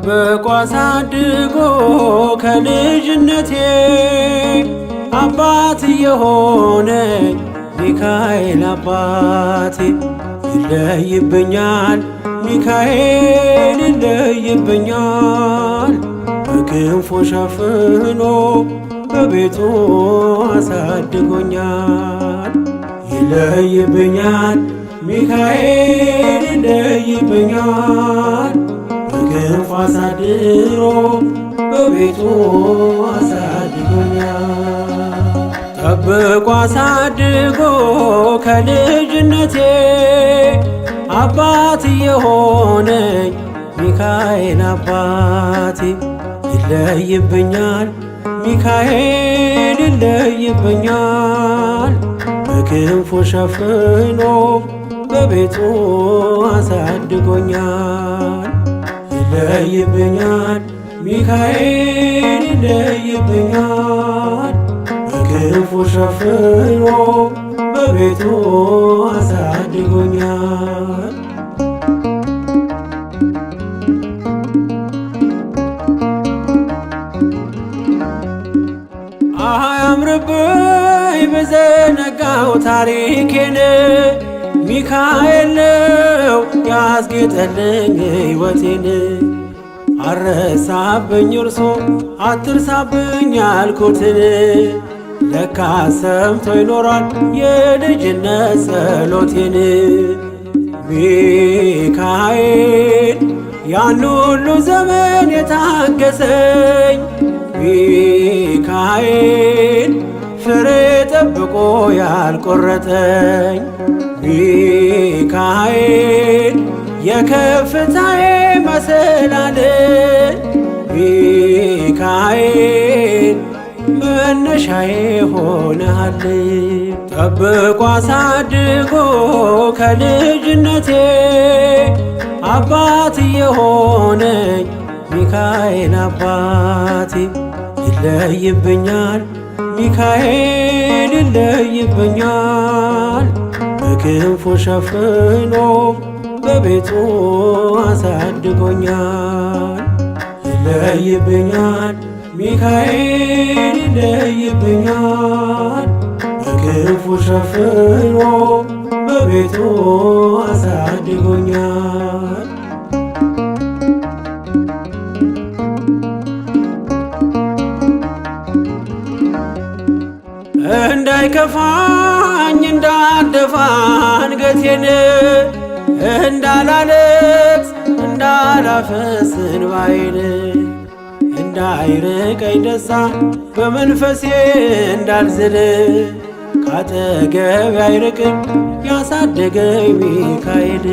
ጠብቆ አሳድጎ ከልጅነቴ አባት የሆነኝ ሚካኤል አባቴ ይለይብኛል፣ ሚካኤል ይለይብኛል። በክንፉ ሸፍኖ በቤቱ አሳድጎኛል። ይለይብኛል፣ ሚካኤል ይለይብኛል። በክንፉ አሳድሮ በቤቱ አሳድጎኛል። ጠብቆ አሳድጎ ከልጅነቴ አባት የሆነኝ ሚካኤል አባቴ ይለይብኛል፣ ሚካኤል ይለይብኛል። በክንፉ ሸፍኖ በቤቱ አሳድጎኛል። ይለይብኛል፣ ሚካኤል ይለይብኛል። በክንፉ ሸፍኖ በቤቱ አሳድጎኛል። አያምርብኝ በዘነጋው ታሪኬን፣ ሚካኤል ነው ያስጌጠልኝ ሕይወቴን። አረሳብኝ እርሶ አትርሳብኝ ያልኩትን፣ ለካ ሰምቶ ይኖራል የልጅነት ጸሎቴን። ሚካኤል ያን ሁሉ ዘመን የታገሰኝ፣ ሚካኤል ፍሬ ጠብቆ ያልቆረጠኝ፣ ሚካኤል የከፍታዬ መሰላል፣ ሚካኤል መነሻዬ ሆነሃል። ጠብቆ አሳድጎ ከልጅነቴ አባት የሆነኝ ሚካኤል አባቴ ይለይብኛል፣ ሚካኤል ይለይብኛል። በክንፉ ሸፍኖ በቤቱ አሳድጎኛል። ይለይብኛል፣ ሚካኤል ይለይብኛል። በክንፉ ሸፍኖ በቤቱ አሳድጎኛል። እንዳይከፋኝ እንዳልደፋ አንገቴን፣ እንዳላለቅስ እንዳላፈስ እንባዬን፣ እንዳይርቀኝ ደስታ በመንፈሴ እንዳልዝል፣ ካጠገቤ አይርቅም ያሳደገኝ ሚካኤል።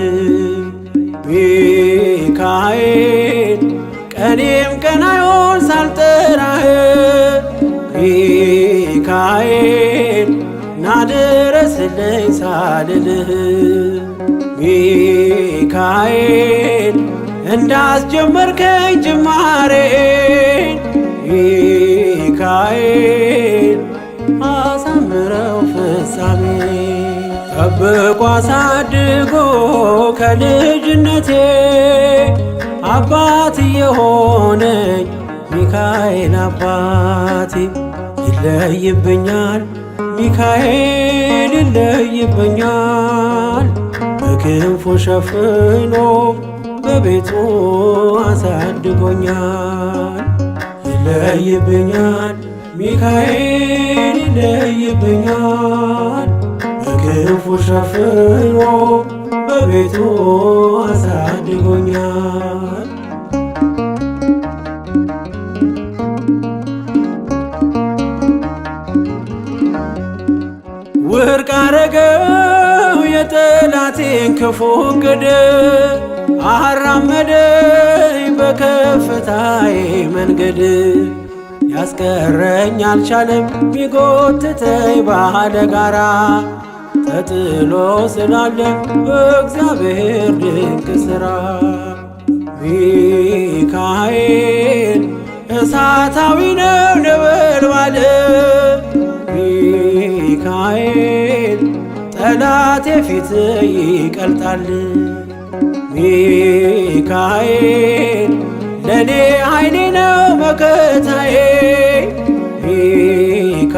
ሚካኤል ቀኔም ቀናዮን ሳልጠራህ፣ ሚካኤል ናድረስልኝ ሳልልህ፣ ሚካኤል እንዳስጀመርከኝ ጅማሬን፣ ሚካኤል አሳምረው ፍጻሜ። ጠብቆ አሳድጎ ከልጅነቴ አባት የሆነኝ ሚካኤል አባቴ ይለይብኛል፣ ሚካኤል ይለይብኛል። በክንፉ ሸፍኖ በቤቱ አሳድጎኛል። ይለይብኛል፣ ሚካኤል ይለይብኛል። በክንፉ ሸፍኖ በቤቱ አሳድጎኛል። ውርቅ አረገው የጠላቴን ክፉ እቅድ፣ አራመደኝ በከፍታዬ መንገድ። ያስቀረኝ አልቻለም ቢጎትተኝ ባለ ጋራ፣ ተጥሎ ስላለ በእግዚአብሔር ድንቅ ሥራ። ሚካኤል እሳታዊ ነው ነበልባል፣ ሚካኤል ጠላቴ ፊት ይቀልጣል። ሚካኤል ለኔ ኃይሌ ነው መከታዬ።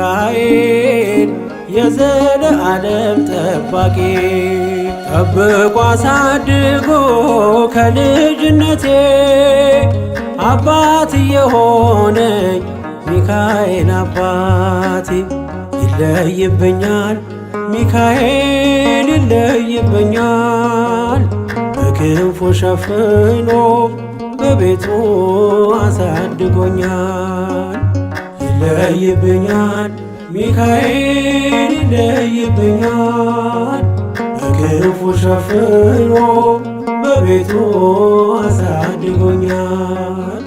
ሚካኤል የዘለዓለም ጠባቂ ጠብቆ አሳድጎ ከልጅነቴ አባት የሆነኝ ሚካኤል አባቴ። ይለይብኛል ሚካኤል ይለይብኛል፣ በክንፉ ሸፍኖ በቤቱ አሳድጎኛል። ይለይብኛል ሚካኤል ይለይብኛል፣ በክንፉ ሸፍኖ በቤቱ አሳድጎኛል።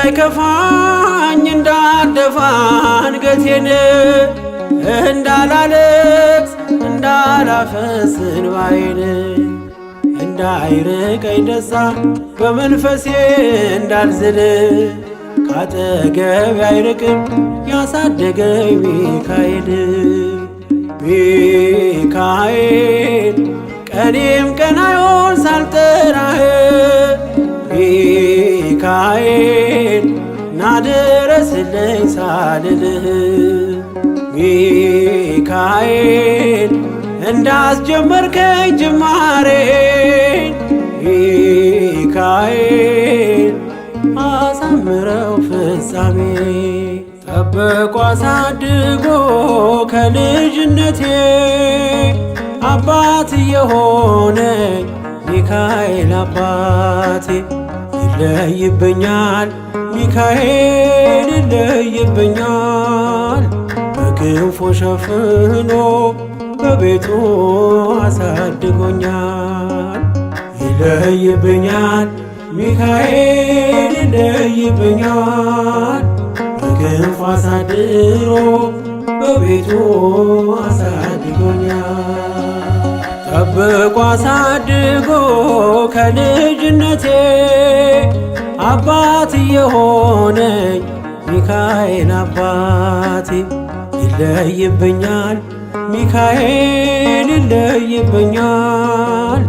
እንዳይከፋኝ እንዳልደፋ አንገቴን፣ እንዳላለቅስ እንዳላፈስ እንባዬን፣ እንዳይርቀኝ ደስታ በመንፈሴ እንዳልዝል፣ ካጠገቤ አይርቅም ያሳደገኝ ሚካኤል። ሚካኤል ቀኔም ቀናዮን ሳልጠራህ፣ ሚካኤል ናድረስልኝ ሳልልህ፣ ሚካኤል እንዳስጀመርከኝ ጅማሬን፣ ሚካኤል አሳምረው ፍጻሜ። ጠብቆ አሳድጎ ከልጅነቴ አባት የሆነኝ ሚካኤል አባቴ። ይለይብኛል ሚካኤል ይለይብኛል፣ በክንፉ ሸፍኖ በቤቱ አሳድጎኛል። ይለይብኛል ሚካኤል ይለይብኛል፣ በክንፉ አሳድሮ በቤቱ አሳድጎኛል። ጠብቆ አሳድጎ ከልጅነቴ አባት የሆነኝ ሚካኤል አባቴ። ይለይብኛል ሚካኤል ይለይብኛል፣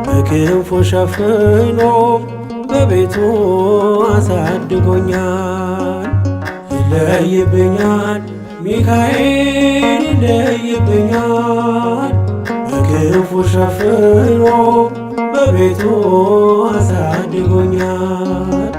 በክንፉ ሸፍኖ በቤቱ አሳድጎኛል። ይለይብኛል ሚካኤል ይለይብኛል፣ በክንፉ ሸፍኖ በቤቱ አሳድጎኛል።